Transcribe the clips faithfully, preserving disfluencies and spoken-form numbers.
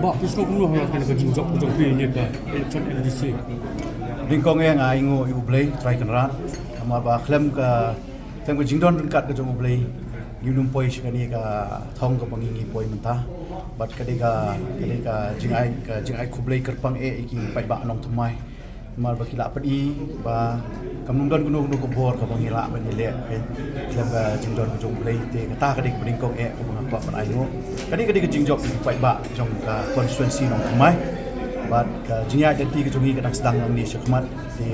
Ba phi sngewthuh kumno ha ka jingjop ka jong phi ïa ka election M D C? Nyngkong eh nga ainguh ïa U Blei Trai Kynrad. Namar ba khlem ka, khlem ka jingdon ryngkat ka jong U Blei ngim poi sha kane ka thong kaba ngi ngi poi mynta. Bad ka dei ka, ka dei ka jingai, ka jingai khublei kyrpang eh ïa ki paidbah nongthymmai. Namar ba ki la pyni ba kam don kano kano ka bor kaba ngi lah ban ïaleh khlem ka jingdon ka jong U Blei. Te kata ka dei kaba nyngkong eh kaba nga kwah ban ainguh. Ka dei, ka dei ka jingjop ïa ki paidbah jong ka constituency nongthymmai. Bad ka jingïaid lynti ka jong ngi ka dang sdang nangne shakhmat. Te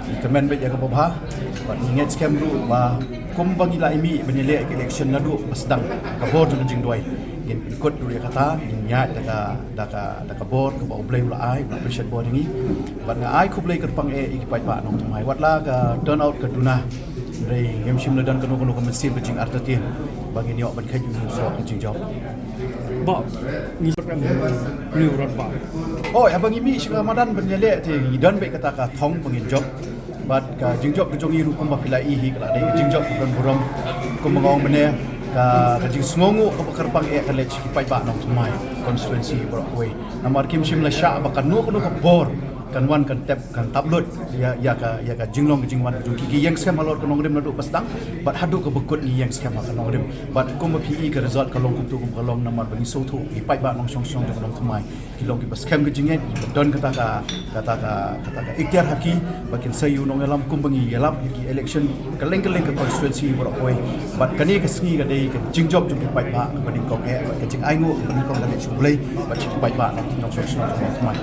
ngi kmen beit ïa kaba bha. Bad ngi ngeit skhem ruh ba kumba ngi la ïa mih ban ïaleh ka election naduh ba sdang ka bor jong ka jingduwai, ngin pynkut ruh ïa kata, ngin ïaid da ka, da ka, da ka bor kaba U Blei u la ai, u la pynshet bor ïa ngi. Bad nga ai khublei kyrpang eh ïa ki paidbah nongthymmai, watla ka turnout ka duna, hynrei ngim shym la don kano kano ka mynsiem ka jingartatien ba ngin ïoh ban kheit ïa u soh ka jingjop. Ba ngi sot em ni urat ba. Oh, haba ngi mih sha ka madan ban ïaleh te ngi don beit kata ka thong ba ngin jop. Bad ka jingjop ka jong ngi ruh kumba phi la ïohi ka la dei ka jingjop ka don burom. Kumba nga ong mynne, ka, ka jingsngewnguh kaba kyrpang eh ka leit sha ki paidbah nongthymmai constituency baroh kawei. Namar kim shym la shah ba kano kano ka bor kan wan kan tep kan tap lut ïa, ïa ka, ïa ka jinglong ka jingwan ka jong ki. Ki ïeng skhem halor ka nongrim naduh ba sdang bad haduh kaba kut ngi ïeng skhem ha ka nongrim. Bad kumba phi i ka result ka long kumto kumba ka long namar ba ngi sngewthuh ki paidbah nongshong shnong jong ka nongthymmai ki long kiba skhem ka jingngeit, kiba don kata ka, kata ka, kata ka ikhtiar ha ki ba kin sei ïa u nongïalam kumba ngi ïalap ïa ki election kylleng kylleng ka constituency baroh kawei. Bad kane ka sngi ka dei ka jingjop jong ki paidbah kaba nyngkong eh, bad ka jingainguh kaba nyngkong ka dei sha U Blei bad sha ki paidbah nongshong shnong nongthymmai.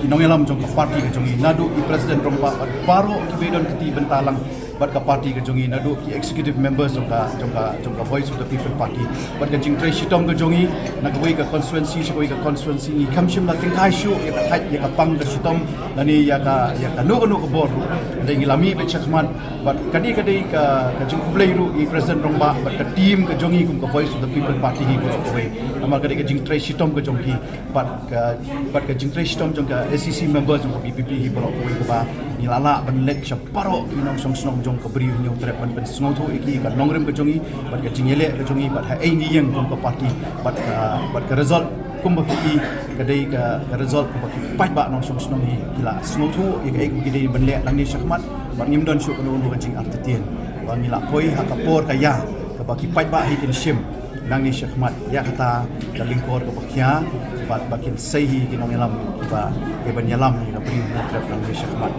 Ki nongïalam jong ka party ka jong ngi naduh ki president rangbah bad baroh kiba don kti bynta lang bad ka party ka jong ngi naduh ki executive members jong ka, jong ka, jong ka Voice of the People Party. Bad ka jingtrei shitom ka jong ngi na kawei ka constituency sha kawei ka constituency, ngi kam shym la tyngkai shuh ïa ka thait ïa ka pang ka shitom lane ïa ka, ïa kano kano ka bor. Hynrei ngi la mih beit shakhmat bad kane ka dei ka, ka jingkhublei ruh ïa i president rangbah bad ka team ka jong ngi kum ka Voice of the People Party hi baroh kawei. Namar ka dei ka jingtrei shitom ka jong ki bad ka, bad ka jingtrei shitom jong ka S E C members jong ka V P P hi baroh kawei kaba ngi la lah ban leit sha baroh ki nongshong shnong jong ka Bri u Hynñiewtrep ban pynsngewthuh ïa ki ka nongrim ka jong ngi bad ka jingïaleh ka jong ngi bad haei ngi ïeng kum ka party bad ka, bad ka result kumba phi i ka dei ka, ka result kaba ki paidbah nongshong shnong hi ki la sngewthuh ïa kaei kaba ki dei ban leh nangne shakhmat. Bad ngim don shuh kano kano ka jingartatien ba ngi la poi ha ka por ka ïa kaba ki paidbah hi kin shim nangne shakhmat ïa kata ka lyngkor kaba khia bad ba kin sei hi ki nongïalam kiba, kiban ïalam ïa ka Bri u Hynñiewtrep nangne shakhmat.